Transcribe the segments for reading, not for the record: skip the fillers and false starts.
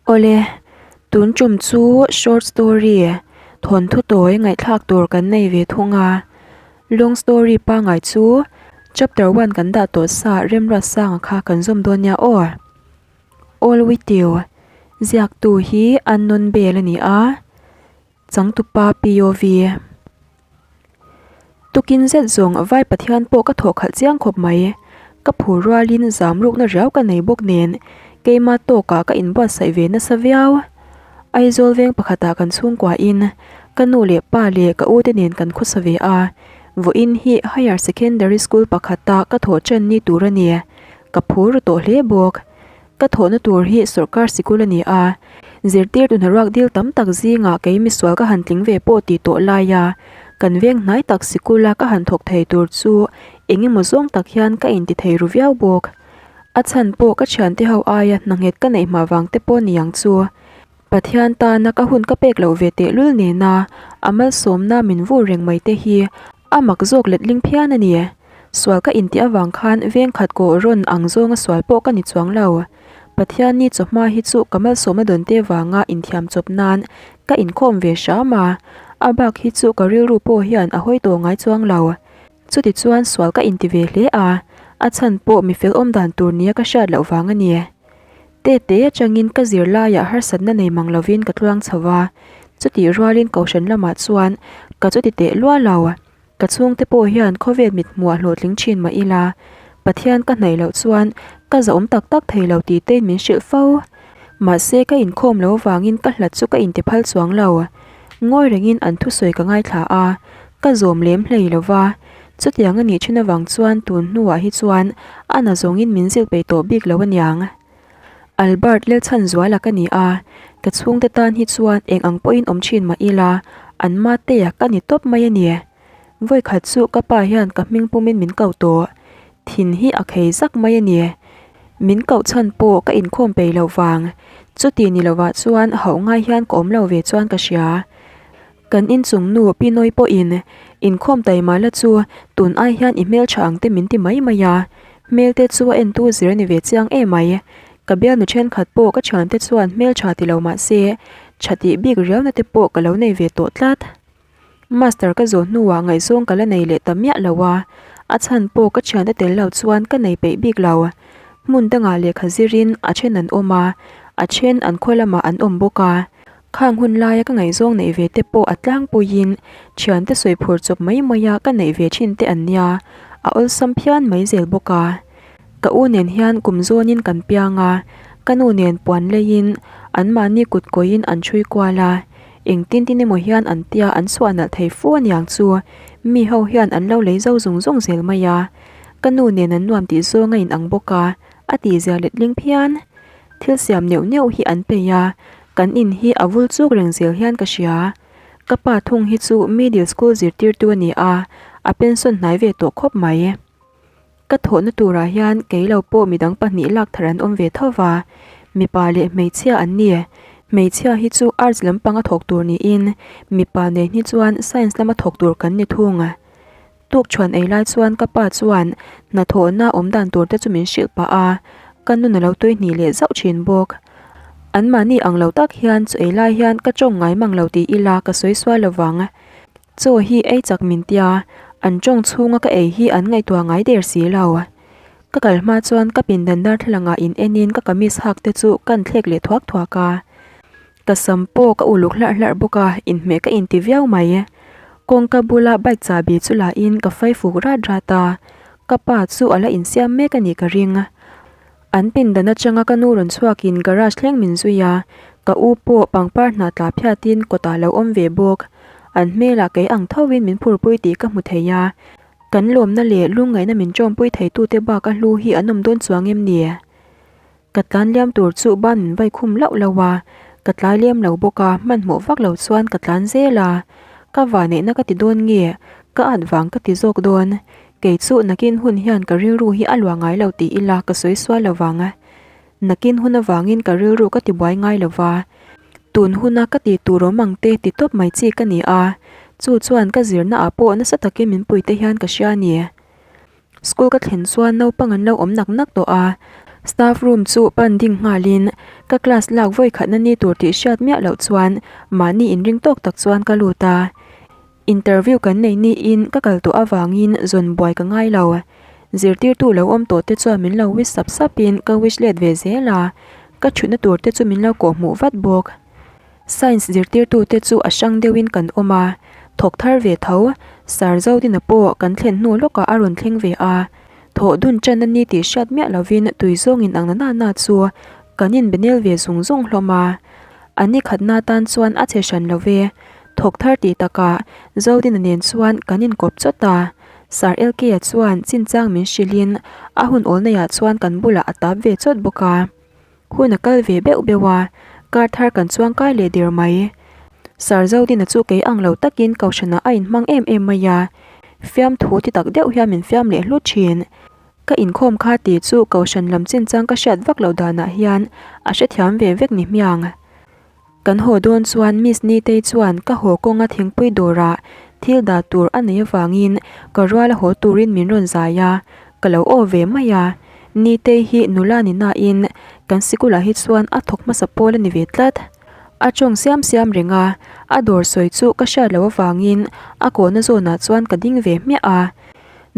Awle, tun tum chu short story thawnthu tawi ngaihthlak tur kan nei ve thung a. Long story pangngai chu chapter one kan dah tawh sa Remruatsanga kha kan zawm dawn nia aw. All with you ziaktu hi Unknown Bell a ni a. Changtupa POV. Tukin zet zawng Vai Pathian pawh ka thawh khalh chiang khawp mai. Ka phur rualin zam rukna riau ka nei bawk nen keima tawkah ka inbuatsaih ve nasa viau. Aizawl veng pakhatah kan chhungkuain ka nu leh pa leh ka ute nen kan khawsa ve a, vawiin hi Higher Secondary School pakhata ka thawh ṭan ni tur a ni. Ka phur ru tawh hle bawk. Ka thawhna tur hi sawrkar sikul a ni a, zirtirtu hnaruak dil tam tak zingah kei misual ka han tling ve pawh tih tawh lai a, kan veng hnai tak sikula ka han thawk thei tur chu eng emaw zawng tak hian ka inti thei ru viau bawk. A chhan pawh ka thiante ho aia hna nghet ka neih hma vang te pawh ni ang chu. Pathian tana ka hun ka pek loh ve tehlul nena a malsawmna min vur reng mai te hi a mak zawk letling phian a ni. Sual ka intih avang khan veng khat kawh rawn ang zawnga sual pawh ka ni chuang lo. Pathian ni chawhma hi chu ka malsawmna dawn te vanga inthiam chawp nan ka inkhawm ve hram a, a bak hi chu ka rilru pawh hian a hawi tawh ngai chuang lo. Chutichuan sual ka inti ve hle a, a chhan pawh mifel awm dan tur nia ka hriat loh vang a ni. Tete atangin ka zirlaiah harsatna nei mang lovin ka tluang chho va, chutih rualin kohhran lamah chuan ka chuti teh luah lo. Ka chhungte pawh hian khawvel mit hmuah hlawhtling thin mah ila, Pathian ka hnaih loh chuan ka zahawm tak tak thei lo tih tein min hrilh fo. Mahse ka inkhawm lo vangin ka hlat chu ka inti phal chuang lo. Ngawi rengin an thusawi ka ngaithla a, ka zawm lem hlei lo va. Chutiang a nih thin avang chuan tun hnuah hi chuan a na zawngin min zilh peih tawh bik lo aniang. Albert Lalchhanzuala ka ni a, ka chhungte tan hi chuan eng ang pawhin awm thin mah ila, an matea ka ni tawp mai a ni. Vawikhat chu ka pa hian ka hming pumin min ko tawh. Thin hi a khei zak mai a ni. Min koh chhan pawh ka inkhawm peih loh vang. Chuti ni lovah chuan hauh ngai hian ka awm lo ve chuan ka hria. Kan inchung nu Pinoy pawhin inkhawm taima la chu tun ai hian i hmeltha ang te min ti mai mai a, hmel te chu a entu zir a ni ve chiang em mai. Ka bialnu thenkhat pawh ka thiante chuan hmeltha ti lo mah se tha tih bik riauna te pawh ka lo nei ve tawh tlat. Master ka zawh hnuah ngaihzawng ka la nei leh ta miah lo a, a chhan pawh ka thiante tel lo chuan ka nei peih bik lo. Hmun dangah lehkha zirin a then an awm a, a then an khaw lamah an awm bawk a. Khang hun laia ka ngaihzawng neih ve te pawh a tlangpuiin thiante sawi phur chawp mai maia ka neih ve thin te an nia, a awlsam phian mai zel bawk a. Ka u nen hian kum zawnin kan piang a, ka nu nen puan leiin anmahni kut kawiin an chhui kual a, engtin tin emaw hian an tia an chhuah nalh thei fu aniang chu mi ho hian an lo lei zo zung zung zel mai a. Ka nu nen an nuam tih zawng a inang bawk a, a tihzia letling phian. Thil siam neuh neuh hi an peih a, kan in hi a vul chuk reng zel hian ka hria. Ka pa thung hi chu middle school zirtirtu a ni a, a pension hnai ve tawh khawp mai. Ka thawhna turah hian kei lo pawh midang pahnih lak thar an awm ve tho va, mipa leh hmeichhia an ni. Hmeichhia hi chu arts lampanga thawk tur niin mipa nen hi chuan science lama thawk tur kan ni thung. Tukṭhuan ei lai chuan ka pa chuan hnathawhna awm dan tur te chu min hrilh pah a, ka nun a lo tui hnih leh zauh thin bawk. Anmahni ang lo tak hian chaw ei lai hian ka tawng ngai mang lo tih ila ka sawi sual lo vang. Chaw hi ei chak min tia, an tawng chhunga ka ei hi an ngaihtuah ngai der si lo. Ka kal hma chuan ka pindan darthlalangah in enin ka kamis hak te chu kan thlek leh thuak thuak a. Ka sam pawh ka uluk hlarh hlarh bawk a, inhmeh ka inti viau mai. Kawngka bula bike chahbi chu la in ka fai fuk rat rat a, ka pa chu a la insiam mek a nih ka ring. An pindan atanga ka nu rawn chhuakin garage thleng min zui a, ka u pawh pangpar hnah tla phiatin kawtah lo awm ve bawk. An hmelah kei ang thovin min phurpui tih ka hmu thei a, kan lawmna leh lungngaihna min tawmpui theitute bak a hlu hi an awm dawn chuang em ni? Ka tlan liam tur chu ban min vai khum lauh lauh a, ka tlai lem lo bawk a, hmanhmawh vak lo chuan ka tlan zel a. Ka vaneihna ka ti dawn nge, ka at vang ka ti zawk dawn. Kei chu nakin hun hian ka rilru hi a luah ngai lo tih ila ka sawi sual lo vang. Nakin hun avangin ka rilru ka ti buai ngai lo va. Tun huna ka tih tur awm ang te ti tawp mai chi ka ni a, chu chuan ka zirna ah pawh nasa takin min pui te hian ka hria a ni. School ka thlen chuan naupang an lo awm nak nak tawh a, Staff room chu pan ding nghalin ka class lak vawi khatna ni tur tih hriat miah loh chuan mahni inring tawk tak chuan ka lut a. Interview kan nei niin ka kal tawh avangin zawn buai ka ngai lo. Zirtirtu lo awm tawh te chuan min lo wish sap sapin ka wish let ve zel a, ka thutna tur te chu min lo kawhhmuh vat bawk. Science zirtirtu te chu a hrang deuhin kan awm a, thawk thar ve tho, Sir Zodina pawh kan thlen hnu lawkah a rawn thleng ve a. Thawh dun ṭan a ni tih hriat miah lovin tui zawngin ang na na na chu kan inbe nel ve zung zung hlawm a. A ni khatna tan chuan a che hran lo ve. Thawk thar tih takah Zodina nen chuan kan inkawp chawt a. Sir LK-a chuan chinchang min hrilhin a hun awl neiah chuan kan bulah a tap ve chawt bawk a. Hun a kal ve beuh beuh a, kar thar kan chuang kai leh der mai. Sir Zodina chu kei ang lo takin Kohhranah a inhmang em em mai a, fiamthu ti tak deuh hian min fiam leh hlut thin. Ka inkhawm kha tih chu Kohhran lam chinchang ka hriat vak loh danah hian a hrethiam ve vek ni hmiang. Kan haw dawn chuan Miss Nitei chuan ka haw kawnga thingpui dawrah thil dah tur a nei avangin ka rual a haw turin min rawn zai a, ka lo aw ve mai a. Nitei hi nula ni nain kan sikulah hi chuan a thawk hmasa pawl a ni ve tlat. A tawng siam siam reng a, a dawr sawi chu ka hriat loh avangin a kawhna zawnah chuan ka ding ve hmiah a.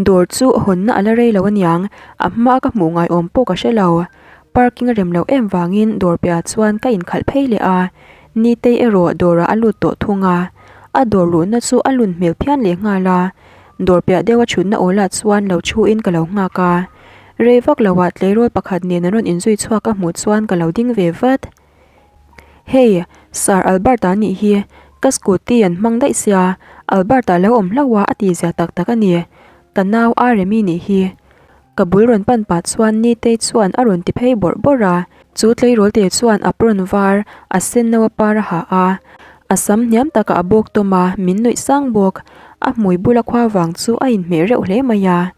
Dawr chu hawnna a la rei lo aniang, a hmaa ka hmuh ngaiawm pawh ka hre lo. Parking a rem loh em vangin dawr piahah chuan ka inkhalh phei leh a, Nitei erawh dawrah a lut tawh thung a. A dawr luhna chu a lun hmel phian leh nghal a, dawr piah deuha thutna awlah chuan lo thuin ka lo nghak a. Rei vak loah tleirawl pakhat nen an rawn inzui chhuak a hmuh chuan ka lo ding ve vat. Hei, Sir Albert-a nih hi, ka scooty an hmang daih sia, Albert-a lo awm hlauh a a tih zia tak tak a ni. Ka nau Aremi nih hi. Ka bul rawn pan pah chuan Nitei chuan a rawn ti phei bawrh bawrh a, chu tleirawl te chuan apron var a sen no a par a ha a, a sam hniam takah a bawk tawm a, min nuih sang bawk, a hmui bula khua vang chu a inhmeh reuh hle mai a.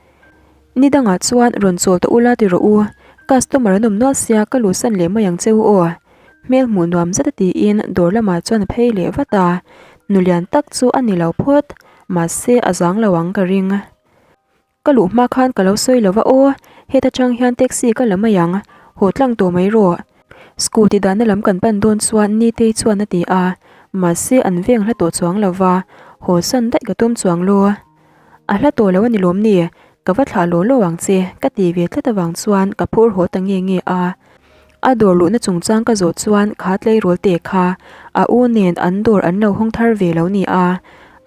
Ni dangah chuan rawn chawl tawh ula ti rawh u, customer an awm nual sia ka luhsan leh mai ang che u aw. Hmel hmuh nuam zet a tiin dawr lamah chuan a phei leh vat a, nu lian tak chu a ni lo phawt, mahse a zang lo ang ka ring. Ka luh hma khan ka lo sawi lo va aw, heta tang hian taxi ka la mai ang, haw tlang tawh mai rawh. Scooty dahna lam kan pan dawn chuan Nitei chuan a ti a, mahse an veng hla tawh chuang lo va, haw san daih ka tum chuang lo. A hla tawh lo a ni lawm ni, ka va thlah law law ang che, ka ti ve tlat avang chuan ka phur haw ta nge nge a. A dawr luhna chungchang ka zawh chuan kha tleirawl te kha a u nen an dawr an lo hawng thar ve lo ni a,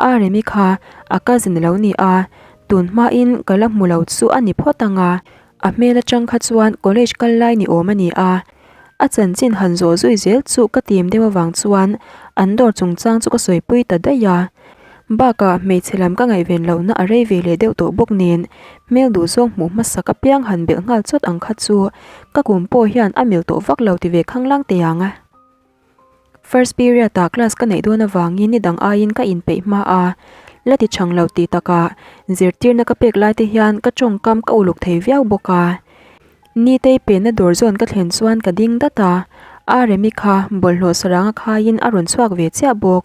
a Remi kha a cousin a lo ni a, tun hmain ka la hmu lo chu a ni phawt ang a, a hmel atang kha chuan college kal lai ni awm a ni a. A chanchin han zawh zui zel chu ka tim deuh avang chuan an dawr chungchang chu ka sawipui ta daih a. Bakah hmeichhe lam ka ngaihven lohna a rei ve leh deuh tawh bawk nen hmel duh zawng hmuh hmasak apiang han belh nghal chawt ang kha chu ka kum pawh hian a mil tawh vak lo ti ve khanglang teh ang. First period ah class ka neih dawn avangin ni dang aiin ka inpeih hma a, la ti chang lo tih takah zirtirna ka pek lai te hian ka tawngkam ka uluk thei viau bawk a. Nitei penna dawr zawn ka thlen chuan ka ding dat a, Aremi kha bawlhhlawh sarang a khaiin a rawn chhuak ve chiah bawk.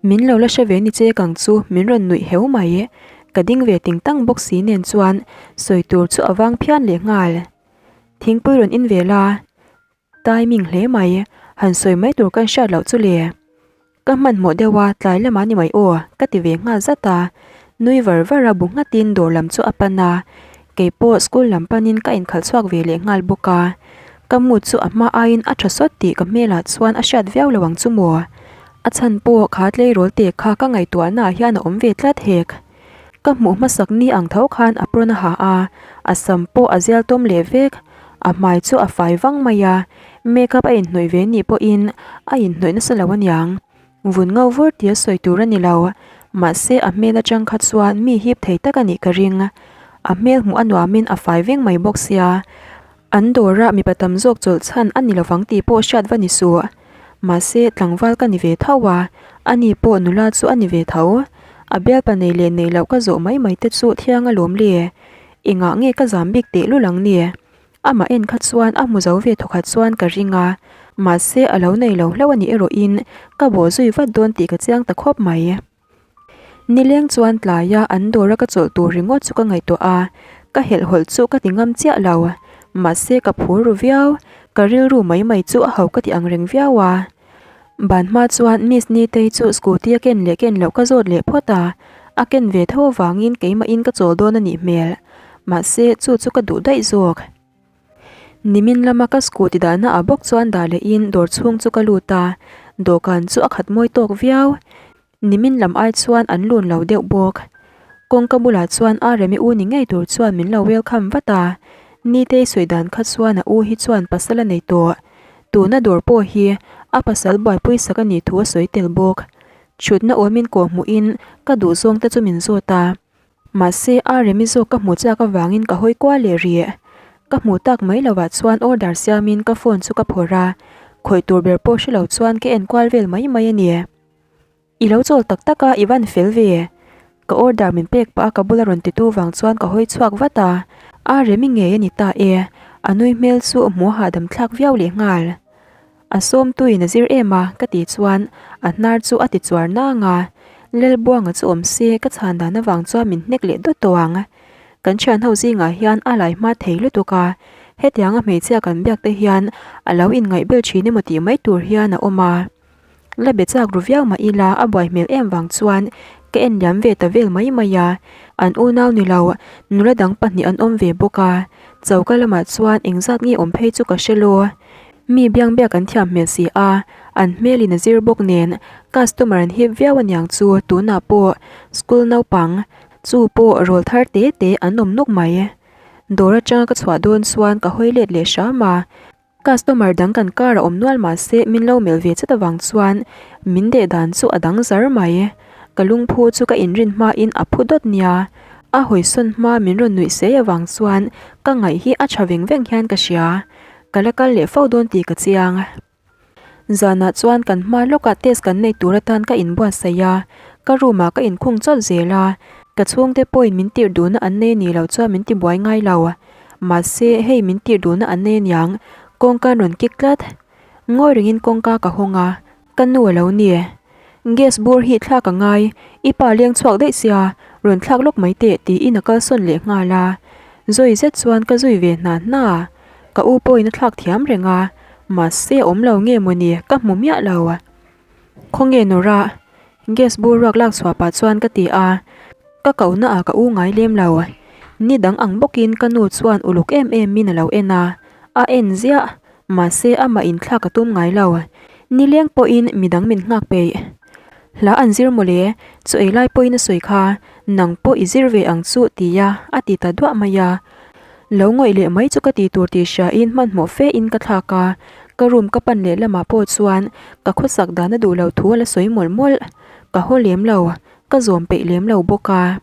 Min lo la hre ve ni che kang chu min rawn nuih heu mai. Ka ding ve ting tang bawk si nen chuan sawi tur chu a vang phian leh nghal. Thingpui rawn in ve la. Timing hle mai, han sawi mai tur kan hriat loh chu le. Ka hmanhmawh deuh a, tlai lamah ni mai aw, ka ti ve nghal zat a. Nui var var a bu nghatin dawr lam chu a pan a. Kei pawh school lam panin ka inkhalh chhuak ve leh nghal bawk a. Ka mood chu a hma aiin a tha sawt tih ka hmelah chuan a hriat viau lo ang chu maw. A chhan pawh kha tleirawl te kha ka ngaihtuahnaah hian a awm ve tlat hek. Ka hmuh hmasak ni ang tho khan a prawn a ha a, a sam pawh a zial tawm leh vek. A hmai chu a fai vang mai a, makeup a inhnawih ve nih pawhin a inhnawih nasa lo aniang. Vun ngo vur tia sawi tur a ni lo, mahse a hmel atang kha chuan mi hip thei tak a nih ka ring. A hmel hmuh a nuamin a fai veng mai bawk sia. An dawrah mipa tam zawk chawlh chhan a ni lovang tih pawh hriat va ni suh. Mahse tlangval ka ni ve tho a, ani pawh nula chu a ni ve tho. A bialpa nei leh nei loh ka zawh mai mai te chu thiang alawm le. Engah nge ka zam bik teh lul ang ni? Amah en kha chuan a hmu zo ve thawkhat chuan ka ring a, mahse a lo nei lo hlauh a nih erawhin ka bawh zui vat dawn tih ka chiang ta khawp mai. Nileng chuan tlaia an dawra ka chawlh tur ringawt chu ka ngaihtuah a, ka helhhawlh chu ka ti ngam chiah lo. Mahse ka phur ru viau, ka rilru mai mai chu a ho ka ti ang reng viau a. Ban hma chuan Miss Nitei chu scooty a ken leh ken loh ka zawt leh phawt a, a ken ve tho avangin keimahin ka chawl dawn a nih hmel. Mahse chu chu ka duh daih zawk. Nimin lama ka scooty dahna ah bawk chuan dah lehin dawr chhung chu ka lut a, dawhkan chu a khat mawi tawk viau. Nimin lam ai chuan an lun lo deuh bawk. Kawngka bulah chuan a Remi u ni ngei tur chuan min lo welcome vat a. Nitei sawi dan kha chuan a u hi chuan pasal a nei tawh. Tuna dawr pawh hi a pasal buaipui sak a nih thu a sawi tel bawk. Thutna awmin kawh hmuhin ka duh zawng te chu min zawt a. Mahse a Remi zawk ka hmuh chak avangin ka hawi kual leh rih. Ka hmuh tak mai lovah chuan order siamin ka phone chu ka phawrh a. Khawih tur ber pawh hre lo chuan ka en kual vel mai mai a ni. I lo chawl tak tak a, i van fel ve. Ka order min pek pah a ka bula rawn titu vang chuan ka hawi chhuak vat a, a remi ngei a ni ta e, a nui hmel chu hmuh a hahdam thlak viau leh nghal. A sawmtuin a zir em a, ka tih chuan a hnar chu a ti chuar nang a, Lalbuanga chu awm se ka chhan dan avang chuan min hnek leh dawt tawh ang. Kan thian ho zingah hian a lai hma thei lutuk a, hetianga hmeichhia kan biak te hian a lo inngaihbel thin emaw tih mai tur hian a awm a. La be chak ru viau mah ila a buai hmel em vang chuan ka en liam ve ta vel mai mai a, an unau ni lo nula dang pahnih an awm ve bawk a, choka lamah chuan engzat nge awm phei chu ka hre lo. Mi biang biak an thiam hmel si a, an hmelin a zir bawk nen customer an hip viau aniang chu tunah pawh school naupang chu pawh rawl thar te te an awm nawk mai. Dawr atanga ka chhuah dawn chuan ka hawi let leh hram a. Customer dang kan car a awm nual mahse min lo melh ve chat avang chuan min deh dan chu a dang zar mai. Ka lungphu chu ka inrin hmain a phu dawt nia. A hawisawn hma min rawn nuih sei avang chuan ka ngaih hi a tha veng veng hian ka hria. Ka la kal leh fo dawn tih ka chiang. Zanah chuan kan hma lawkah test kan nei tur atan ka inbuatsaih a, ka room ah ka inkhung chawt zel a, ka chhungte pawhin min tirh duhna an nei ni lo chuan min tibuai ngai lo. Mahse, hei min tirh duhna an nei aniang, kawngka an rawn kik tlat. Ngawi rengin kawngka ka hawng a, ka nu a lo ni. Gas bur hi thlak a ngai, i pa leng chhuak daih sia, rawn thlak lawk mai teh tiin a kalsawn leh nghal a. Zawi zet chuan ka zui ve hna hna. Ka u pawhin a thlak thiam reng a, mahse a awm lo nge mawni ka hmu miah lo. Khawnge Nora? Gas bur ruak lak chhuah pah chuan ka ti a, ka kohna ah ka u ngai lem lo. Ni dang ang bawkin ka nu chuan uluk em em in a lo en a, a en ziah, mahse amah inthlak a tum ngai lo. Nileng pawhin midang min nghak peih. Hla an zir mawle, chu ei lai pawhin a sawi kha, nang pawh i zir ve ang chu tia a ti ta duah mai a. Lo ngawih leh mai chu ka ti tur tih hriain hmanhmawh fe in ka thlak a, ka room ka pan leh lamah pawh chuan ka khawsak dan a duh loh thu a la sawi mawlh mawlh. Ka haw lem lo, ka zawm peih lem lo bawk a.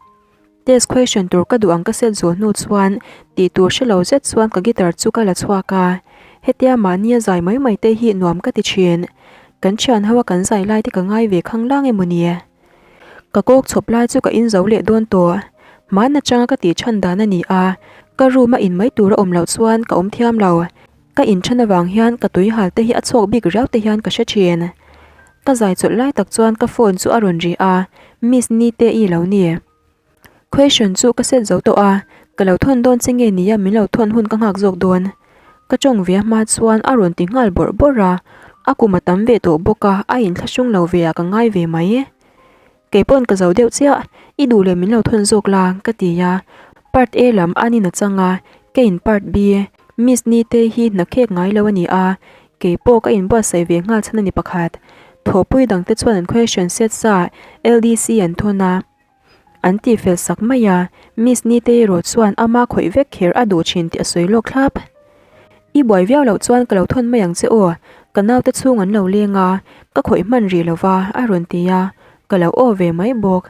Test question tur ka duh ang ka set zawh hnu chuan tih tur hre lo zet chuan ka guitar chu ka la chhuak a, hetia mahni a zai mai mai te hi nuam ka ti thin. Kan thian ho a kan zai lai te ka ngai ve khanglang emaw ni? Ka kawk chhawp lai chu ka in zo leh dawn tawh. Hman atanga ka tih chhan dan a ni a, ka room a in mai tur a awm loh chuan ka awm thiam lo. Ka in then avang hian ka tui hal te hi a chhawk bik riau te hian ka hre thin. Ka zai chawlh lai tak chuan ka phone chu a rawn ri a, Miss Nite-i lo ni. Question chu ka set zo tawh a, ka lo thawn dawn che nge nia min lo thawn hun ka nghak zawk dawn. Ka tawng ve a hma chuan a rawn ti nghal bawrh bawrh a, a kum a tam ve tawh bawk a, a inthlahrung lo ve ah ka ngai ve mai. Kei pawn ka zo deuh chiah, i duh leh min lo thawn zawk la ka ti a, part A lam an in a chang a, keiin part B, Miss Nitei hi hna khek ngai lo a ni a, kei pawh ka inbuatsaih ve nghal chhan a ni pakhat. Thawhpui dangte chuan an question set sa LDC an thawn a. An tih fel sak mai a, Miss Nitei erawh chuan ama khawih vek kher a duh thin tih a sawi lawk thlap. I buai viau loh chuan ka lo thawn mai ang che aw, ka naute chhung an lo leng a, ka khawih hman rih lo va, a rawn ti a, ka lo aw ve mai bawk.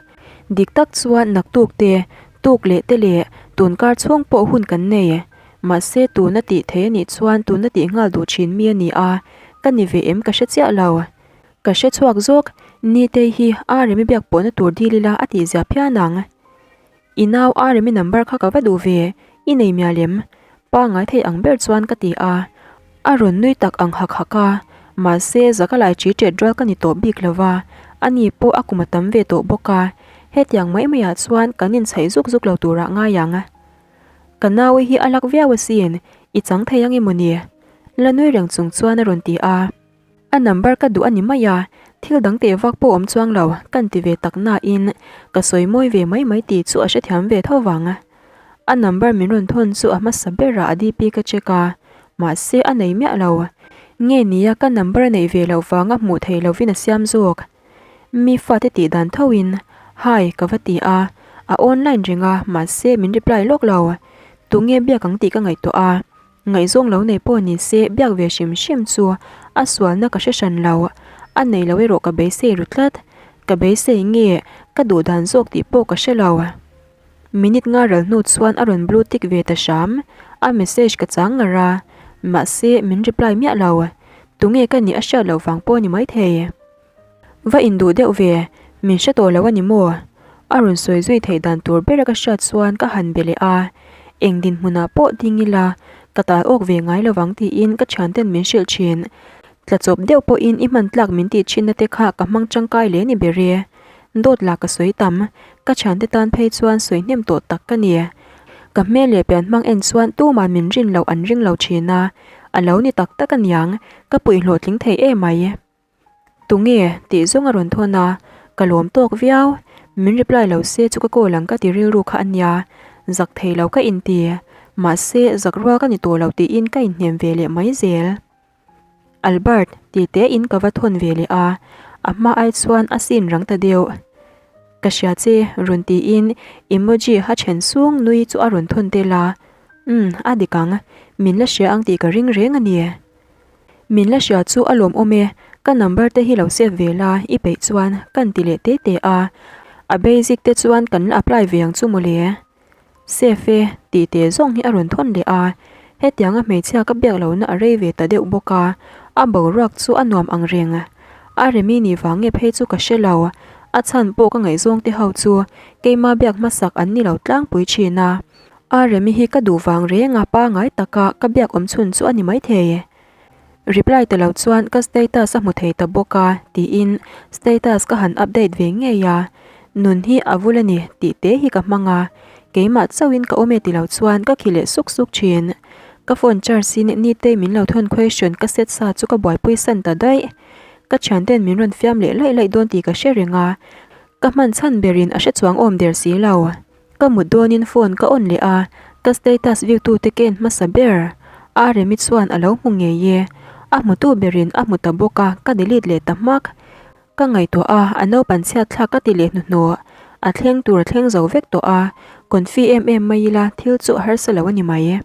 Dik tak chuan naktuk te, tuk leh te leh tunkar chhung pawh hun kan nei. Mahse tuna tih thei a nih chuan tuna tih nghal duh thin mi a ni a, ka ni ve em ka hre chiah lo. Ka hre chhuak zawk, Nitei hi Aremi biak pawhna tur dil ila a tih zia phian ang. I nau Aremi number kha ka va duh ve, i nei mial em? Pangngai thei ang ber chuan ka ti a. A rawn nui tak ang hak hak a, mahse zaka lai ṭi ṭet rual ka ni tawh bik lo va, ani pawh a kum a tam ve tawh bawk a, hetiang mai maiah chuan kan inchhaih zuk zuk lo turah ngai ang. Ka naui hi a lak viau asin, i chang thei ang emaw ni? La nui reng chung chuan a rawn ti a. A number ka duh a ni mai a, thil dang teh vak pawh awm chuang lo kan ti ve tak nain ka sawi mawi ve mai mai tih chu a hrethiam ve tho vang. A number min rawn thawn chu a hmasa berah a DP ka check a, mahse a nei miah lo. Nge nia ka number a neih ve loh vanga hmuh theih lovin a siam zawk. Mi fate tih dan thoin Hi ka va ti a, a online reng a mahse min reply lawk lo. Tunge biak ang tih ka ngaihtuah a. Ngaihzawng lo nei pawh ni se biak ve hrim hrim chu a sualna ka hre hran lo, a nei lo erawh ka beisei ru tlat. Ka beisei nge ka duh dan zawk tih pawh ka hre lo. Minute nga ral hnu chuan a rawn blue tick ve ta hram, a message ka chang ngar a, mahse min reply miah lo. Tunge ka nih a hriat loh vang pawh a ni maithei. Va induh deuh ve, min hre tawh lo a ni maw? A rawn sawi zui theih dan tur bera ka hriat chuan ka han be leh a, eng dinhmunah pawh ding ila ka tal awk ve ngai lovang tiin ka thianten min hrilh thin. Tla chawp deuh pawhin i hman tlak min tih thinna te kha ka hmang tangkai hle ni ber e. Dawt lah ka sawi tam, ka thiante tan phei chuan sawi hnem tawh tak ka ni. Ka hmel leh pian hmang en chuan tuman min rin loh an ring lo thin a, a lo ni tak tak aniang, ka puih hlawhtling thei emai. Tunge? tih zawng a rawn thawn a, ka lawm tawk viau. Min reply lo se chu ka call ang ka ti rilru kha a nia, zak thei lo ka inti. Mahse, zak rual ka ni tawh lo tiin ka inhnem ve leh mai zel. Albert, ti tein ka va thawn ve leh a, a hma ai chuan a sin rang ta deuh. Ka hria che, rawn tiin emoji ha then sung nui chu a rawn thawn tel a. Umm, a dik ang, min la hria ang tih ka ring reng a ni. Min la hria chu a lawmawm e, ka number te hi lo save ve la i peih chuan kan ti leh te te a, a basic te chuan kan la apply ve ang chu mawle. Save e tih te zawng hi a rawn thawn leh a, hetianga hmeichhia ka biak lohna a rei ve ta deuh bawk a, a boruak chu a nuam ang reng. A remi ni vang nge phei chu ka hre lo, a chhan pawh ka ngaihzawng te ho chu keima biak hmasak an ni lo tlangpui thin a. A Remi hi ka duh vang reng a pangai taka ka biak awm chhun chu a ni maithei. Reply ta lo chuan ka status a hmu thei ta bawk a tiin status ka han update ve ngei a, nun hi a vul a ni tih te hi ka hmang a, keimah chauhin ka awm e ti lo chuan ka khi leh suk suk thin. Ka phone charge in Nitei min lo thawn question ka set sa chu ka buaipui san ta daih. Ka thianten min rawn fiam leh laih laih dawn tih ka hre reng a, ka hman chhan berin a hre chuang awm der si lo. Ka mut dawnin phone ka on leh a, ka status view tute ka en hmasa ber. A Remi chuan a lo hmu ngei e. A hmutu berin a hmu ta bawk a, ka delete leh ta hmak. Ka ngaihtuah a, a naupan chhiat thlak ka ti leh hnuhnawh. A thleng tur a thleng zo vek tawh a, confi em em mai ila thil chu a harsa lo a ni mai.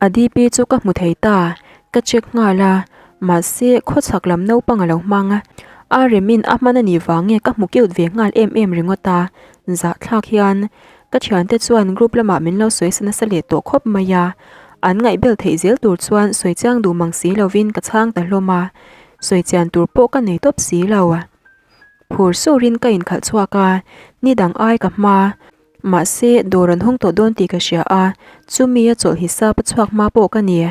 A DP chu ka hmu thei ta, ka check nghal a, mahse khawchhak lam naupang a lo hmang. A remin a hman a nih vang nge ka hmu cute ve nghal em em ringawt a, zahthlak hian ka thiante chuan group lamah min lo sawi sa nasa leh tawh khawp mai a, an ngaihbel theih zel tur chuan sawi chiang duh mang si lovin ka chhang ta hlawm a, sawi chian tur pawh ka nei tawp si lo. Phur surin ka inkhalh chhuak a, ni dang ai ka hma. Mahse, dawr an hawng tawh dawn tih ka hria a, chumi a chawlh hisap a chhuak hma pawh ka ni.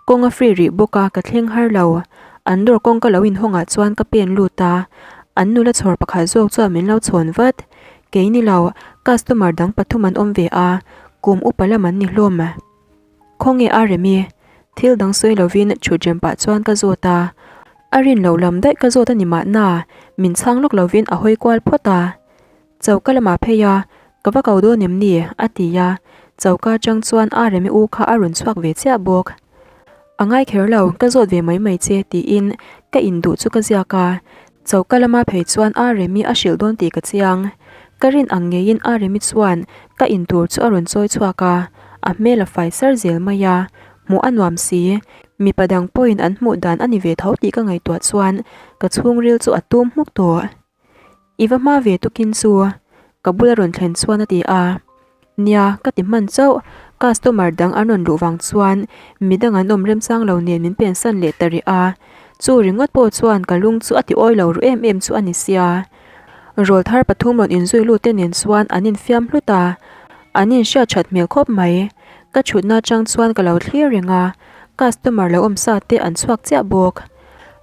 Kawng a free rih bawk a, ka thleng har lo. An dawr kawng ka lo inhawngah chuan ka pen lut a, an nula chhawr pakhat zawk chuan min lo chhawn vat. Kei ni lo, customer dang pathum an awm ve a, kum upa lam an ni hlawm. Khawnge a Remi? Thil dang sawi lovin thut rem pah chuan ka zawt a. A rin loh lam daih ka zawt a ni mahna, min chhang lawk lovin a hawi kual phawt a. Choka lamah phei a, ka va ko dawn em ni? a ti a, choka atang chuan a Remi u kha a rawn chhuak ve chiah bawk. A ngai kher lo, ka zawt ve mai mai che tiin ka induh chu ka ziak a, choka lama phei chuan a Remi a hrilh dawn tih ka chiang. Ka rin ang ngeiin a Remi chuan ka intur chu a rawn chawi chhuak a, a hmel a fai sar zel mai a, hmuh a nuam si. Mipa dang pawhin an hmuh dan a ni ve tho tih ka ngaihtuah chuan ka chhungril chu a tum hmuk tawh. I va hma ve tukin chu ka bula rawn thlen chuan a ti a, Nia, ka ti hman chauh, customer dang an rawn luh vang chuan midang an awm remchang lo nen min pensan leh ta rih a, chu ringawt pawh chuan ka lung chu a ti awi lo ru em em chu a ni sia. Rawl thar pathum rawn inzui lut te nen chuan an infiam hlut a, an inhriat that hmel khawp mai. Ka thutna atang chuan ka lo thlir reng a, customer lo awm sa te an chhuak chiah bawk.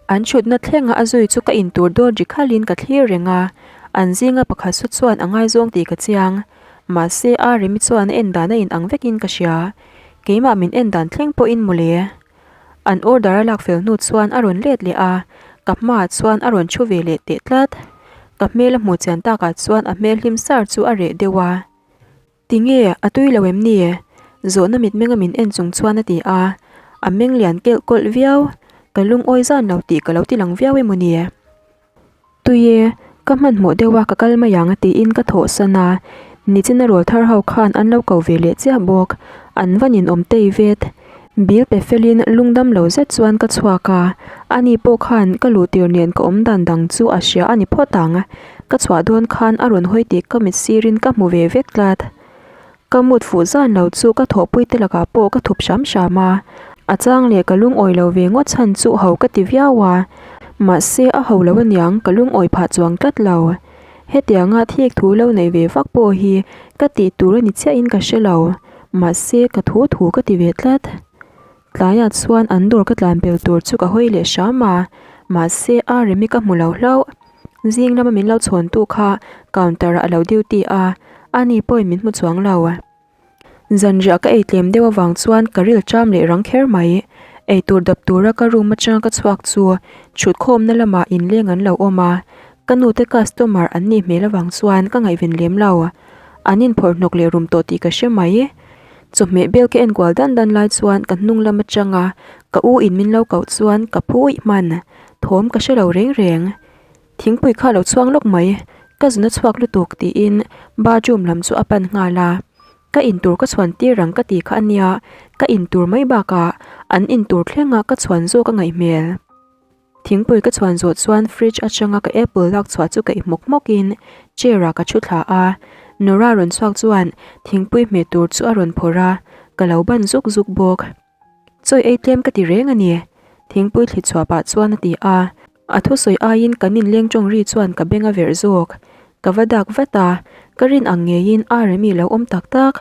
An thutna thlenga a zui chu ka intur dawn ri khalin ka thlir reng a, an zinga pakhat su chuan a ngaizawng tih ka chiang. Mahse a Remi chuan a en dan a in ang vekin ka hria. Keimah min en dan thleng pawhin mawle. An order a lak fel hnu chuan a rawn let leh a, ka hmaah chuan a rawn thu ve leh teh tlat. Ka hmel a hmuh chian takah chuan a hmel hlim sar chu a reh deuh a. Tinge, a tui lo em ni? Zawhna mitmenga min en chung chuan a ti a, a meng lian kelh kawlh viau. Ka lungawi zan lo tih ka lo ti lang viau emaw ni? Tui e, ka hmanhmawh deuh a ka kal mai ang tiin ka thawh san a, nichina rawl thar ho khan an lo ko ve leh chiah bawk, an va ninawm tei vet. Bill pe felin lungdam lo zet chuan ka chhuak a, ani pawh khan ka luh tir nen ka awm dan dang chu a hria a ni phawt ang. Ka chhuah dawn khan a rawn hawi tih ka mit sirin ka hmu ve vek tlat. Ka mut fuh zan lo chu ka thawhpui te lakah pawh ka thup hram hram a, a chang leh ka lungawi lo ve ngawt chhan chu ho ka ti viau a, mahse a ho lo aniang ka lungawi phah chuang tlat lo. Hetianga thik thu lo neih ve vak pawh hi ka tih tur a ni chiahin ka hre lo, mahse ka thu thu ka ti ve tlat. Tlaiah chuan an dawr ka tlan pel tur chu ka hawi leh hram a, mahse a remi ka hmu lo hlauh. Zing lama min lo chhawntu kha counter ah a lo duty a, ani pawhin min hmu chuang lo. Zanriah ka ei tlem deuh avang chuan ka ril ṭam leh rang kher mai. Eitur dap tura ka room atanga ka chhuak chu ṭhutkhawmna lamah inleng an lo awm a, ka nute customer an nih hmel avang chuan ka ngaihven lem lo. An inphawrh hnawk leh rum tawh tih ka hre mai. Chawhmeh bel ka enkual dan dan lai chuan ka hnung lam atanga ka u in min lo koh chuan ka phu uih hman. Thawm ka hre lo reng reng. Thingpui kha lo chhuang lawk mai, ka zun a chhuak lutuk tiin bathroom lam chu a pan nghal a. Ka intur ka chhuan tir ang ka ti kha a nia, ka intur mai bakah an intur thlenga ka chhuan zawk a ngaih hmel. Thingpui ka chhuan zawh chuan fridge atanga ka apple lak chhuah chu ka i hmawk hmawkin chair ah ka thu thla a, Nora rawn chhuak chuan thingpui hmeh tur chu a rawn phawrh a, ka lo ban zuk zuk bawk. Chawi ei tlem ka ti reng a ni, thingpui thli chhuah pah chuan a ti a. A thusawi aiin kan inleng tawng ri chuan ka beng a verh zawk. Ka va dak vat a, ka rin ang ngeiin Aremi lo awm tak tak.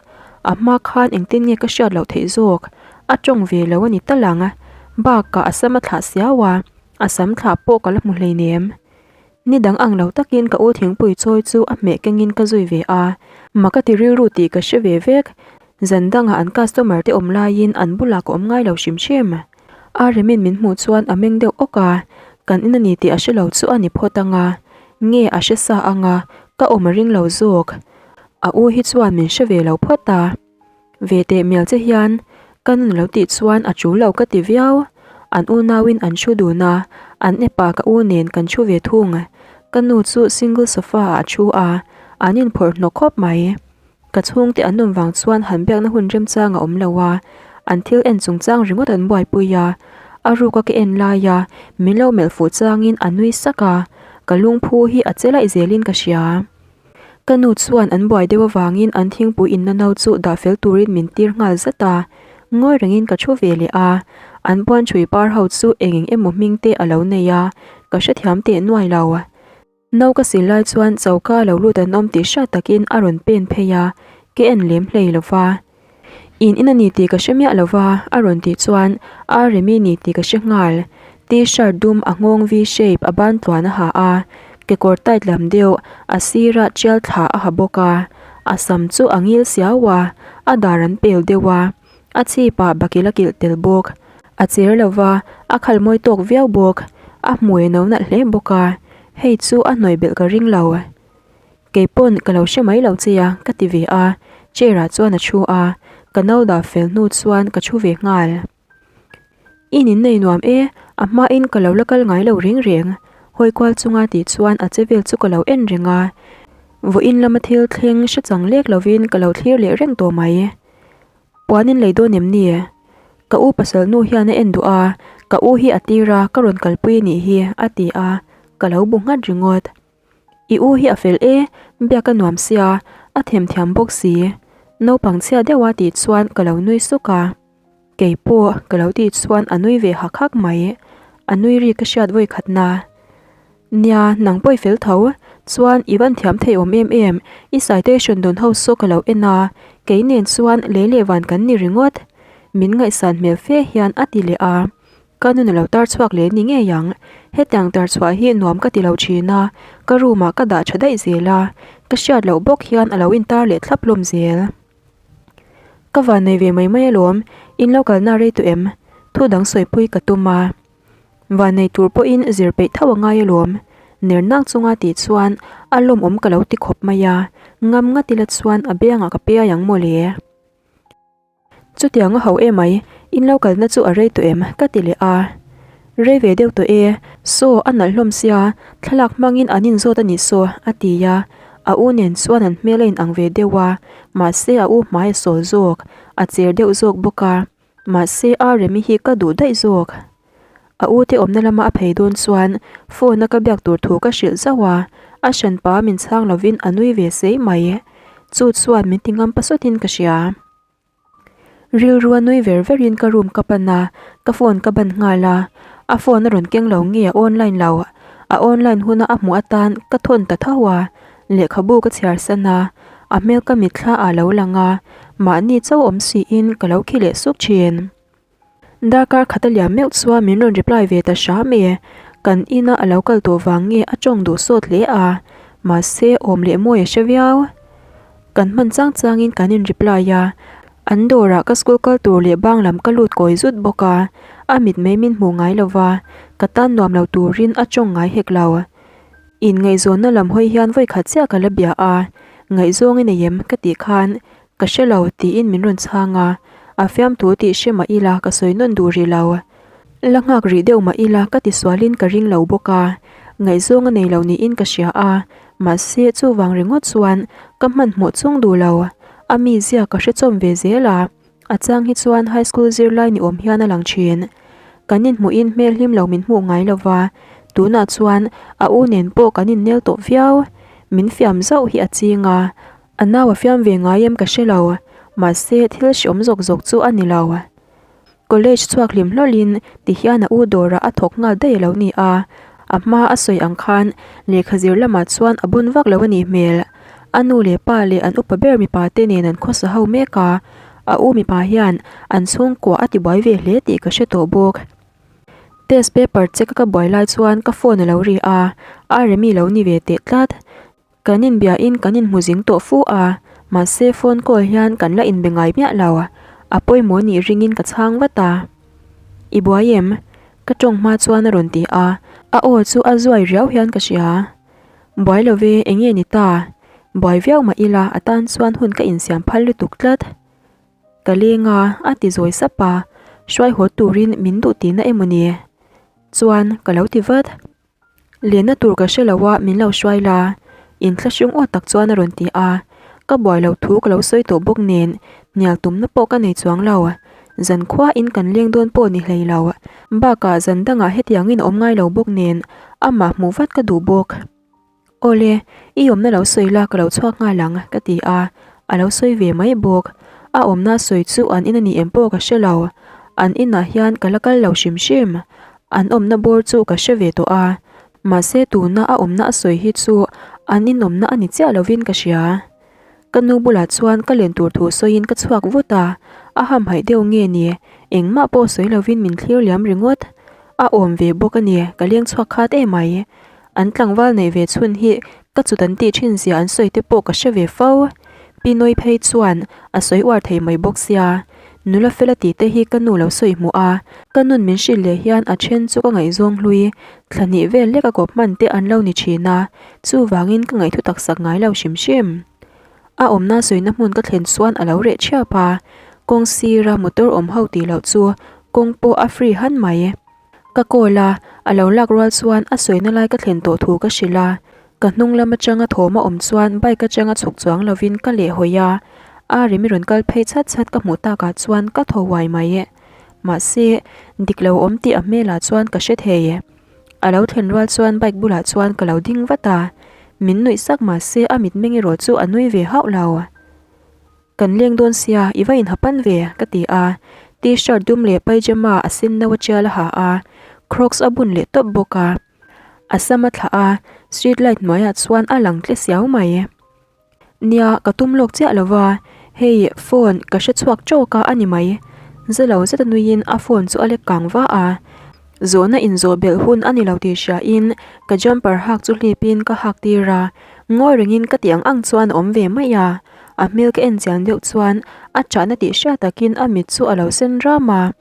A hma khan engtin nge ka hriat loh theih zawk. A tawng ve lo a ni tal ang. Bakah a sam a thlah siau a, a sam thlah pawh ka la hmu hleinem. Ni dang ang lo takin ka u thingpui chawi chu a hmeh kengin ka zui ve a, mak a ti rilru tih ka hre ve vek. Zan dangah an customer te awm laiin an bulah ka awm ngai lo hrim hrim. A remin min hmuh chuan a meng deuh awk a, kan in a ni tih a hre lo chu a ni phawt ang a, nge a hre sa ang a, ka awm a ring lo zawk. A u hi chuan min hre ve lo phawt a. Ve teh mial che hian ka nun lo tih chuan a tul lo ka ti viau. An unauin an thu dun a, an epa ka u nen kan thu ve thung. Ka nu chu single sofa ah a thu a, an inphawrh hnawk khawp mai. Ka chhungte an awm vang chuan han biakna hun remchang a awm lo a, an thil en chungchang ringawt an buaipui a, a ruka ka en laia min lo melh fuh changin a nui sak a, ka lungphu hi a che laih zelin ka hria. Ka nu chuan an buai deuh avangin an thingpui inna no chu dah fel turin min tir nghal zat a, ngawi rengin ka thu ve leh a, an puanchhui par ho chu eng eng emaw hming te a lo nei a, ka hrethiam teh nuai lo. No ka sil lai chuan choka lo lut an awm tih hriat takin a rawn pen phei a, ka en lem hlei lo va. In in a ni tih ka hre miah lo va, a rawn tih chuan a Remi ni tih ka hre nghal. T-shirt dum a nghawng V-shape a ban tluan a ha a, kekawr tight lam deuh a sirah tial thla a ha bawk a, a sam chu a ngil siau a, a dar an pel deuh a. A chhipah bakil a kilh tel bawk. A cher lo va, a khal mawi tawk viau bawk. A hmui a no nalh hle bawk a, hei chu a hnuai belh ka ring lo. Kei pawn ka lo hre mai lo che a, ka ti ve a. Chair ah chuan a thu a, ka no dah fel hnu chuan ka thu ve nghal. In in nei nuam e, a hmain ka lo la kal ngai lo reng reng. Hawi kual chunga tih chuan a che vel chu ka lo en reng a. Vawiin lama thil thleng hre chang lek lovin ka lo thlir leh reng tawh mai. Puan in lei dawn em ni? Ka u pasal nu hian a en duh a, ka u hi a tir a, ka rawn kalpui a nih hi, a ti a, ka lo bu nghat ringawt. I u hi a fel e, biak a nuam sia, a themthiam bawk si. Naupang chhia deuh a tih chuan ka lo nui suk a. Kei pawh ka lo tih chuan a nui ve hak hak mai. A nui ri ka hriat vawi khatna. Nia, nang pawh i fel tho. Chuan i van thiam thei awm em em, i citation dawn ho saw ka lo en a, kei nen chuan lei leh van kan ni ringawt. Min ngaihsan hmel fe hian a ti leh a. Ka nun a lo tar chhuak leh ni ngei ang. Hetiang tar chhuah hi nuam ka ti lo thin a, ka room ah ka dah tha daih zel a, ka hriat loh bawk hian a lo intar leh thlap hlawm zel. Ka van nei ve mai mai alawm, in lo kalna rei tawh em? Thu dang sawipui ka tum a. Van nei tur pawhin zir peih tho a ngai alawm. Ner nang chunga tih chuan a lawmawm ka lo ti khawp mai a, ngam ngat ila chuan a biangah ka piai ang mawle. Chutiang a ho emai, in lo kalna chu a rei tawh em? ka ti leh a. Rei ve deuh tawh e, saw a nalh hlawm sia, thlalak hmangin an inzawt a nih saw, a ti a. A u nen chuan an hmel a inang ve deuh a, mahse a u hmai a sawl zawk, a cher deuh zawk bawk a. Mahse a Remi hi ka duh daih zawk. A u te awmna lama a phei dawn chuan phone a ka biak tur thu ka hrilh zauh a, a hranpa min chhang lovin a nui ve sei mai. Chu chuan min ti ngam pasawtin ka hria. Rilru a nui ver verin ka room ka pan a, ka phone ka ban nghal a. A phone a rawn keng lo nge a online lo. A online huna a hmuh atan ka thawn ta tho a, lehkhabu ka chhiar san a, a hmel ka mitthla ah lo lang a, mahni chauh awm siin ka lo khi leh suk thin. Darkar khat a liam meuh chuan min rawn reply ve ta hram e. Kan ina a lo kal tawh vang nge a tawng duh sawt hle a, mahse awm leh mawi a hre viau. Kan hman chang changin kan in reply a, an dawrah ka school kal tur leh bang lam ka lut kawi zut bawk a, a mitmei min hmuh ngai lo va, ka tan nuam lo turin a tawng ngai hek lo. Inngaihzawnna lam hawi hian vawikhat chiah ka la bia a, ngaihzawng i nei em ka tih khan Ka hre lo, tiin min rawn chhang a, a fiamthu tih hre mah ila ka sawi nawn duh rih lo. La nghak rih deuh mah ila ka tisualin ka ring lo bawk a, ngaihzawng a nei lo niin ka hria a, mahse chuvang ringawt chuan ka hmanhmawh chung duh lo. A mizia ka hre chawm ve zel a, a chang hi chuan high school zirlai ni awm hian a lang thin. Kan inhmuhin hmel hlim lo min hmuh ngai lo va, tunah chuan a u nen pawh kan innel tawh viau. Min fiam zauh hi a ching a, A nau a fiam ve ngai em ka hre lo, mahse thil hreawm zawk zawk chu a ni lo. College chhuak hlim hlawlhin ti hian a u dawrah a thawk nghal daih a lo ni a, a hma a sawi ang khan lehkha zir lamah chuan a bun vak lo a nih hmel. A nu leh pa leh an upa ber mipa te nen an khawsa ho mek a, a u mipa hian an chhungkua a tibuai ve hle tih ka hre tawh bawk. Test paper check a ka buai lai chuan ka phone a lo ri a, a Remi lo ni ve teh tlat. Kan inbiahin kan inhmu zing tawh fu a, mahse phone call hian kan la inbe ngai miah lo. A pawimawh nih ringin ka chhang vat a. I buai em? Ka tawng hma chuan a rawn ti a, a aw chu a zuai riau hian ka hria. Buai lo ve, eng nge ni ta? Buai viau mah ila a tan chuan hun ka insiam phal lutuk tlat. Ka leng a, a ti zawi sap a, hruai haw turin min duh tihna emaw ni? Chuan ka lo ti vat. Lenna tur ka hre lo a, min lo hruai la. Inthlahrung aw tak chuan a rawn ti a. Ka buai loh thu ka lo sawi tawh bawk nen, hnial tumna pawh ka nei chuang lo. Zan khuain kan leng dawn pawh ni hlei lo. Bakah zan dangah hetiangin a awm ngai lo bawk nen, amah hmuh vat ka duh bawk. Awle, i awmna lo sawi la ka lo chhuak nghal ang, ka ti a. A lo sawi ve mai bawk. A awmna sawi chu an in a ni em pawh ka hre lo. An inah hian ka la kal lo hrim hrim. An awmna bawr chu ka hre ve tawh a, mahse tuna a awmna a sawi hi chu an inawmna a ni chiah lovin ka hria. Ka nu bulah chuan ka len tur thu sawiin ka chhuak vut a, a hamhaih deuh nge ni, engmah pawh sawi lovin min thlir liam ringawt. A awm ve bawk a ni, ka leng chhuak khat emai. An tlangval neih ve chhun hi ka chut an tih thin zia an sawi te pawh ka hre ve fo. Pi Nawi phei chuan a sawi uar thei mai bawk sia. Nula fela tih te hi ka nu lo sawi hmuh a, ka nun min hrilh leh hian a then chu ka ngaihzawng hlui thla hnih vel lek a kawp hman te an lo ni thin a, chuvangin ka ngaihthu tak sak ngai lo hrim hrim. A awmna sawina hmun ka thlen chuan a lo reh thiap a, kawng sira motor awm ho tih loh chu kawng pawh a free han mai. Ka call a, a lo lak rual chuan a sawina lai ka thlen tawh thu ka hrilh a. Ka hnung lam atanga thawm a awm chuan bike atanga chhuk chuang lovin ka leh hawi a, a remi rawn kal phei chhat chhat ka hmuh takah chuan ka thaw huai mai. Mahse, dik lo awm tih a hmelah chuan ka hre thei. A lo thlen rual chuan bike bulah chuan ka lo ding vat a, min nuih sak mahse a mitmeng erawh chu a nui ve hauh lo. Kan leng dawn sia, i va inha pan ve, ka ti a. T-shirt dum leh pyjama a sen no a tial a ha a, crocs a bun leh tawp bawk a. A sam a thlah a, street light hnuaiah chuan a lang tle siau mai. Nia, ka tum lawk chiah lo va, hei phone ka hre chhuak tawk a a ni mai. Za lo zet a nuiin a phone chu a lek kang va a. Zawhna inzawh belh hun a ni lo tih hriain ka jumper hak chu hlipin ka hak tir a, ngawi rengin ka tih ang ang chuan a awm ve mai a. A hmel ka en chian deuh chuan a chahna tih hriat takin a mit chu a lo sen ram a.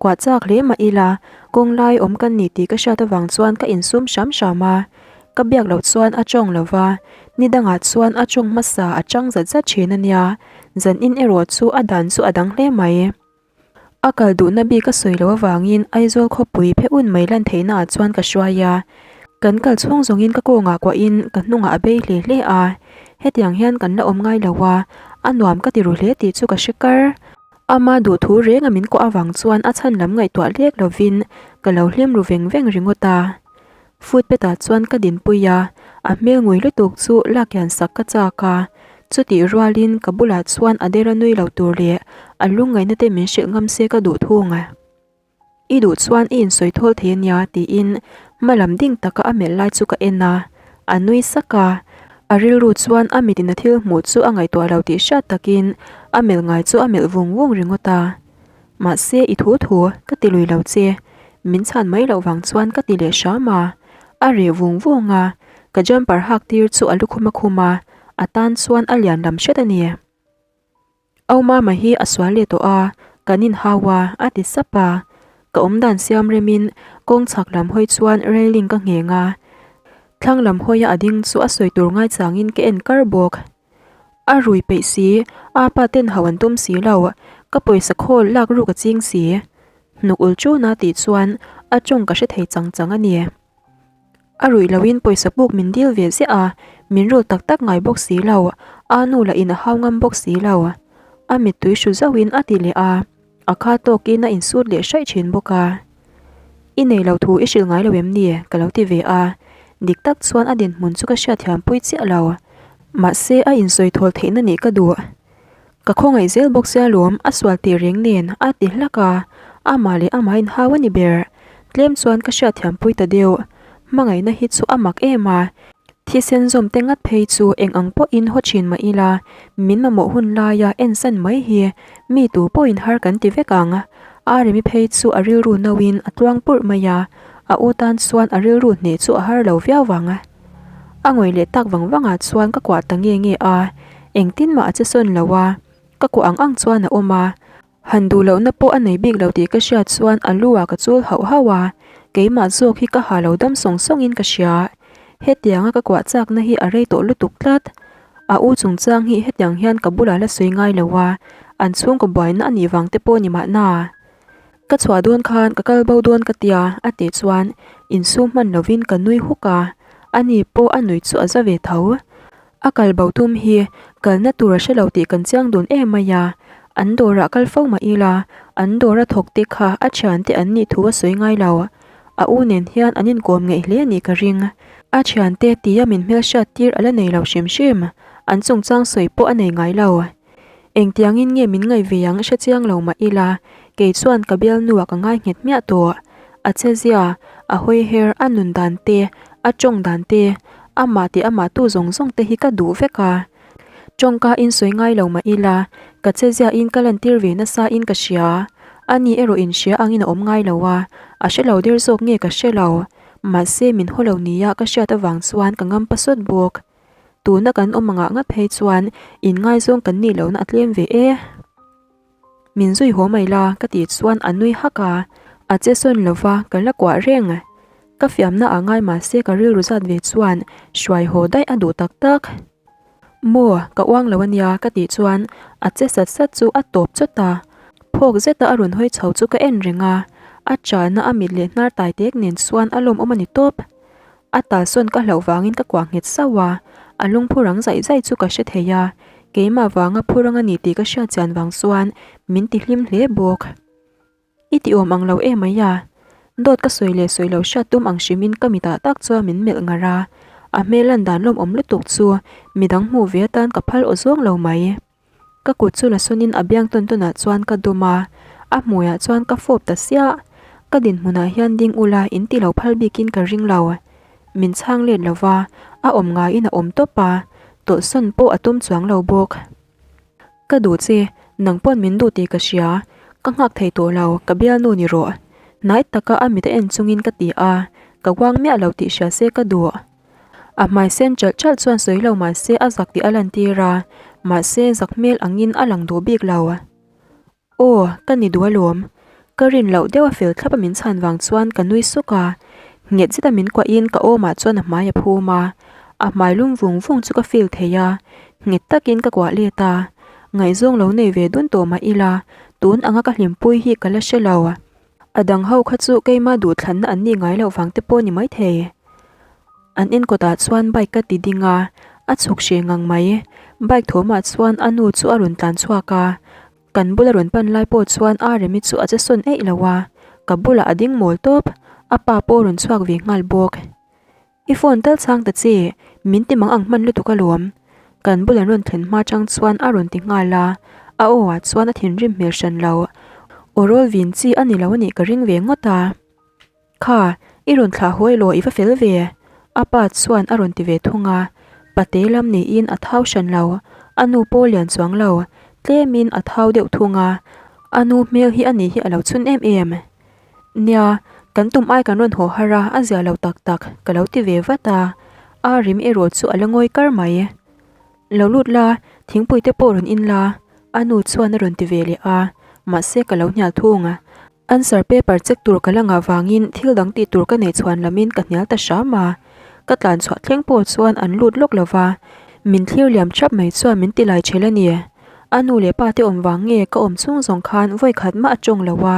Kuah chak hle mah ila, kawng lai awm kan ni tih ka hriat avang chuan ka insum hram hram a. Ka biak loh chuan a tawng lo va, ni dangah chuan a tawng hmasa a chang zat zat thin a nia, zanin erawh chu a dan chu a dang hle mai. A kal duhna bik a sawi loh avangin Aizawl khawpui phe un mai lan theihna ah chuan ka hruai a, kan kal chhung zawngin ka kawngah kuahin ka hnungah a bei hle hle a, hetiang hian kan la awm ngai lo a, a nuam ka ti ru hle tih chu ka hre kar. Ama duhthu renga min kuah avang chuan a chhan lam ngaihtuah lek lovin ka lo hlim ru veng veng ringawt a. Footpath ah chuan ka dinpui a, a hmel ngui lutuk chu lak hian sak ka chak a, chutih rualin ka bulah chuan a dera nui lo tur leh a lungngaihna te min hrilh ngam se ka duh thung a. I duh chuan i insawi thawl thei ania tiin hma lam ding taka a melh lai chu ka en a, a nui sak a, a rilru chuan a mitin a thil hmuh chu a ngaihtuah lo tih hriat takin a melh ngai chu a melh vung vung ringawt a. Mahse i thu thu ka ti lui lo che, min chhan mai loh vang chuan ka ti leh hram a, a reh vung vung a, ka jumper hak tir chu a lukhum a khum a, a tan chuan a lian lam hret a ni. Au mama hi a sual leh tawh a, kan inhau a, a ti sap a, ka awmdan siam remin kawng chhak lam hawi chuan railing ka ngheng a, thlang lam hawia a ding chu a sawi tur ngaichangin ka en kar bawk. A rui peih si, a pa ten hau an tum si lo, ka pawisa khawl lak ruk a ching si. Hnuk ul chuna tih chuan a tawng ka hre thei chang chang a ni. A ruih loin pawisa puk min dil ve ziah a, min rul tak tak ngai bawk si lo, a nu lah in a hau ngam bawk si lo. A mittui hru zauhin a ti leh a. A kha tawkin a insut leh hraih thin bawk a. I nei lo thu i hrilh ngai lo em ni? ka lo ti ve a. Dik tak chuan a dinhmun chu ka hriatthiam pui chiah lo. Mahse a insawi thawl theihna nih ka duh. Ka khawngaih zel bawk sia lawm a sual tih reng nen a ti hlak a, amah leh amah inhau a ni ber. Tlem chuan ka hriatthiam pui ta deuh. Hmangaihna hi chu a mak em a. Thisen zawm te ngat phei chu eng ang pawhin haw thin mah ila, min mamawh hun laia ensan mai hi mi tu pawhin har kan ti vek ang. Aremi phei chu a rilru nauin a tluang purh mai a, a u tan chuan a rilru hneh chu a har lo viau vang. A ngawih leh tak vang vangah chuan ka kuah ta nge nge a, engtin mah a che sawn lo a, ka kuah ang ang chuan a awm a. Han duh lohna pawh a nei bik lo tih ka hriat chuan a lu ah ka chul hauh hauh a, keimah zawk hi ka ha lo dam sawng sawng in ka hria. Hetianga ka kuah chakna hi a rei tawh lutuk tlat. A u chungchang hi hetiang hian ka bulah la sawi ngai lo a, an chhungkaw buaina a nih vang te pawh ni mahna. Ka chhuah dawn khan ka kal bo dawn ka tia a tih chuan insum hman lovin ka nui huk a, ani pawh a nui chu a za ve tho. A kal bo tum hi kalna tur a hre lo tih kan chiang dun em mai a, an dawrah kal fo mah ila, an dawra thawk te kha a thiante an nih thu a sawi ngai lo. A u nen hian an inkawm ngeih hle a nih ka ring. A thiante tia min hmelhriat tir a la nei lo hrim hrim, an chungchang sawi pawh a nei ngai lo. Engtiangin nge min ngaih ve ang hre chiang lo mah ila, kei chuan ka bialnuah ka ngai nghet miah tawh. A chezia, a hawi her, a nun dan te, a tawng dan te, amah tih amah tu zawng zawng te hi ka duh vek a. Tawngka in sawi ngai lo mah ila, ka chezia in ka lantir ve nasa in ka hria. Ani erawh in hria angin a awm ngai lo a, a hre lo der zawk nge ka hre lo. Mahse min haw lo nia ka hriat avang chuan ka ngam pasawt bawk. Tuna kan awm angah ngat phei chuan inngaizawng kan nih lohna a tlem ve e. Min zui haw mai la ka tih chuan a nui hak a, a che sawn lova ka la kuah reng. Ka fiamna ah ngai mah se ka rilru zat ve chuan hruai haw daih a duh tak tak. Maw, ka uang lo ania ka tih chuan a che sat sat chu a tawp chawt a. Phawk zeta a rawn hawi chho chu ka en reng a, a chahna a mit leh hnar tai tek nen chuan a lawmawm a ni tawp. A talsawn ka hlauh vangin ka kuah nghet sauh a, a lungphu rang zaih zaih chu ka hre thei a, keimah vanga phu rang a ni tih ka hriat chian vang chuan min ti hlim hle bawk. I ti awm ang lo em mai a, dawt ka sawi leh sawi lo hriat tum ang hrimin ka mitah tak chuan min melh ngar a, a hmel lan dan lawmawm lutuk chu midang hmuh ve atan ka phal aw zawng lo mai. Ka kut chu la sawnin a biang tawn tawnah chuan ka dawm a, a hmuiah chuan ka fawp ta siah. Ka dinhmunah hian ding ula in ti lo phal bikin ka ring lo. Min chhang let lo va, a awm ngaiin a awm tawp a, tawlhsawn pawh a tum chuang lo bawk. Ka duh che, nang pawn min duh tih ka hria, ka nghak thei tawh lo, ka bialnu ni rawh. Hnai taka a mit a en chungin ka ti a, ka uang miah lo tih hria se ka duh. A hmai sen chalh chalh chuan sawi lo mah se a zak tih a lantir a, mahse zak hmel angin a lang duh bik lo. Aw, ka ni duh alawm. Ka rin loh deuh a fel thlap a min chhan vang chuan ka nui suk a, nghet zet a min kuahin ka awmah chuan a hmai a phum a, a hmai lum vung vung chu ka feel thei a, nghet takin ka kuah let a, ngaihzawng lo nei ve dun tawh mah ila, tun anga ka hlimpui hi ka la hre lo. A dang ho kha chu keima duhthlanna an nih ngai loh vang te pawh ni maithei. An enkawtah chuan bike ka ti ding a, a chhuk hreh ngang mai. Bike thawmah chuan a nu chu a rawn tlan chhuak a, kan bula rawn pan lai pawh chuan a Remi chu a che sawn eih lo a, ka bulah a ding mawl tawp, a pa pawh a rawn chhuak ve nghal bawk. I phone tal chhang ta che, min ti mang ang hman lutuk alawm. Kan bul an rawn thlen hma chang chuan a rawn ti nghal a, a aw ah chuan a thinrim hmel hran lo. Aw rawl vin chi a ni lo anih ka ring ve ngawt a. Kha, i rawn thlah haw elaw i va fel ve? A pa chuan a rawn ti ve thung a. Pate lam niin a thau hran lo, a nu pawh lian chuang lo, tlemin a thau deuh thung a. A nu hmel hi a ni hi a lo chhun em em. Nia, kan tum ai kan rawn haw har a, a zia lo tak tak, ka lo ti ve vat a. A rim erawh chu a la ngawi kar mai. Lo lut la, thingpui te pawh rawn in la, a nu chuan a rawn ti ve leh a, mahse ka lo hnial thung. Answer paper check tur ka la ngah vangin thil dang tih tur ka neih chhuan lamin ka hnial ta hram a. Ka tlan chhuah thleng pawh chuan an lut lawk lo va, min thlir liam thap mai chuan min ti lai ṭhel a ni. A nu leh pa te awm vang nge ka awm chhung zawng khan vawi khat mah a tawng lo a,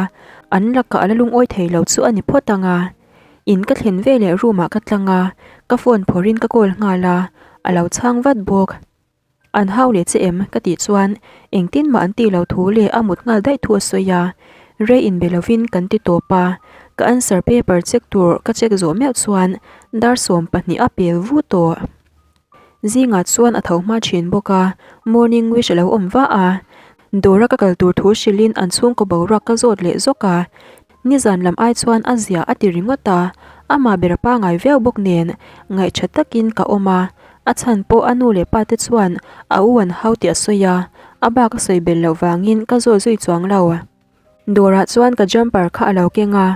an lakah a la lungawi thei lo chu a ni phawt ang a. In ka thlen ve leh room ah ka tlang a, ka phone phawrhin ka call nghal a, a lo chhang vat bawk. An hau leh che em? ka tih chuan engtin mah an tih lo thu leh a mut nghal daih thu a sawi a, rei inbe lovin kan ti tawp a, ka answer paper check tur ka check zawh meuh chuan dar 12 a pel vu tawh. Zingah chuan a tho hma thin bawk a, morning wish a lo awm vah a. Dawra ka kal tur thu hrilhin an chhungkaw boruak ka zawt leh zawk a. Nizan lam ai chuan a zia a ti ringawt a, amah ber a pangai viau bawk nen ngaihṭha takin ka awm a. A chhan pawh a nu leh pa te chuan a u an hau tih a sawi a, a bak a sawi bel loh vangin ka zawt zui chuang lo. Dawrah chuan ka jumper kha a lo keng a,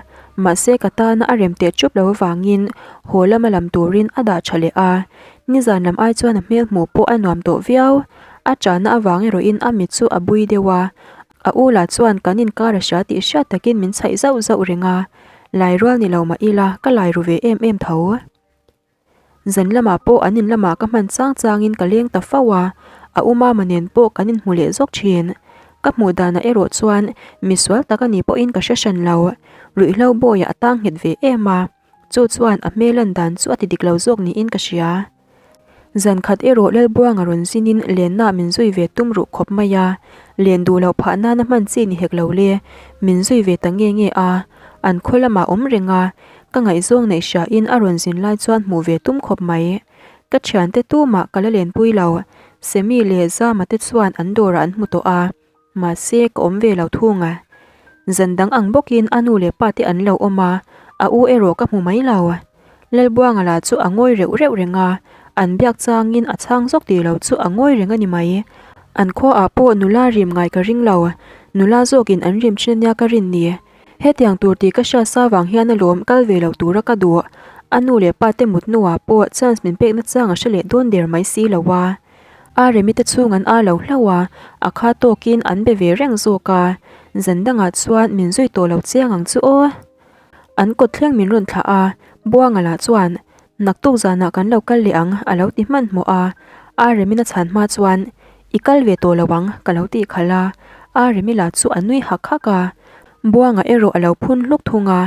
mahse ka tana a rem teh chup lo avangin haw lama lam turin a dah tha leh a. Nizan lam ai chuan a hmel hmuh pawh a nuam tawh viau. A chahna avang erawhin a mit chu a bui deuh a, a u lah chuan kan inkar a hria tih hriat takin min chhaih zauh zauh reng a, lai rual ni lo mah ila ka lai ru ve em em tho. Zan lamah pawh an in lamah ka hman chang changin ka leng ta fo a, a u mama nen pawh kan inhmu leh zawk thin. Ka hmuh danah erawh chuan misual tak a nih pawhin ka hre hran lo. Ruihhlo bawiah a tang nghet ve em a, chu chuan a hmel lan dan chu a ti dik lo zawk niin ka hria. Zan khat erawh Lalbuanga rawn zinin lenna min zui ve tum ruh khawp mai a, len duh loh phah nana hman chi ni hek lo le, min zui ve ta nge nge a, an khaw lamah awm reng a, Ka ngaihzawng neih hriain a rawn zin lai chuan hmuh ve tum khawp mai. Ka thiante tumah ka la lenpui lo. Semi leh Zama te chuan an dawrah an hmu tawh a, mahse ka awm ve lo thung a. Zan dang ang bawkin a nu leh pa te an lo awm a, a u erawh ka hmu mai lo. Lalbuanga lah chu a ngawi reuh reuh reng a, an biak changin a chhang zawk tih lo chu a ngawi reng a ni mai. An khuaah pawh nula rim ngai ka ring lo, nula zawkin an rim thin ania ka rin ni. Hetiang tur tih ka hriat sa vang hian alawm kal ve lo tura ka duh. A nu leh pa te mut hnuah pawh chance min pekna chang a hre leh dawn der mai si lo a. A Remi te chhung an a lo hlauh a, a kha tawkin an be ve reng zawk a. Zan dangah chuan min zui tawh lo chiang ang chu aw. An kawt thleng min rawn thlah a, Buanga lah chuan, Naktuk zanah kan lo kal leh ang a lo ti hmanhmawh a. A Remi'n a chhan hma chuan, I kal ve tawh lo ang ka lo tih khalh a. A Remi lah chu a nui hak hak a. Buanga erawh a lo phun hluk thung a,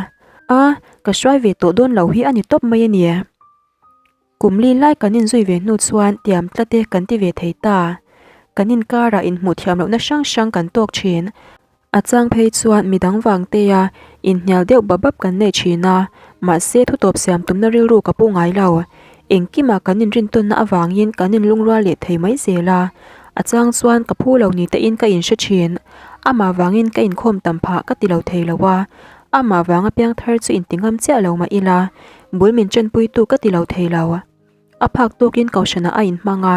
A, ka hruai ve tawh dawn lo hi a ni tawp mai a ni. Kum li lai kan inzui ve hnu chuan tiam tlat e kan ti ve thei ta. Kan inkarah inhmuh thiam lohna hrang hrang kan tawk thin. A chang phei chuan midang vang tea inhnial deuh bap bap kan nei thin a, mahse thutawp siam tumna rilru ka pu ngai lo. Engkimah kan inrintawnna avangin kan inlungrual leh thei mai zel a, a chang chuan ka phu lo ni tein ka inhre thin. Amah vangin ka inkhawm tam phah ka ti lo thei lo a, amah vanga piangthar chu inti ngam chiah lo mah ila, bul min ṭanpuitu ka ti lo thei lo. A phak tawkin kohhranah a inhmang a,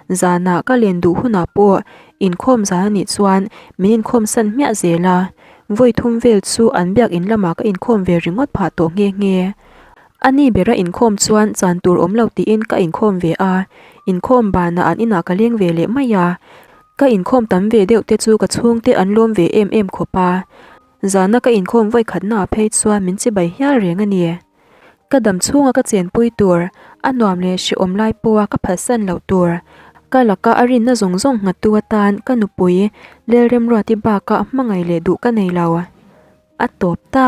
zanah ka len duh hunah pawh inkhawm zan a nih chuan min inkhawm san hmiah zel a. Vawi thum vel chu an biak in lamah ka inkhawm ve ringawt phah tawh nghe nghe. A ni bera inkhawm chuan chan tur awm lo tiin ka inkhawm ve a, inkhawm banah an inah ka leng ve leh mai a. Ka inkhawm tam ve deuh te chu ka chhungte an lawm ve em em khawp a. Zana ka inkhawm vawi khatnaah phei chuan min chibai hial reng a ni. Ka dam chhunga ka chenpui tur, a nuam leh hrehawm lai pawha ka phalsan loh tur, ka laka a rinna zawng zawng nghattu atan ka nupui Lelremruati baka hmangaih leh duh ka nei lo. A tawp ta.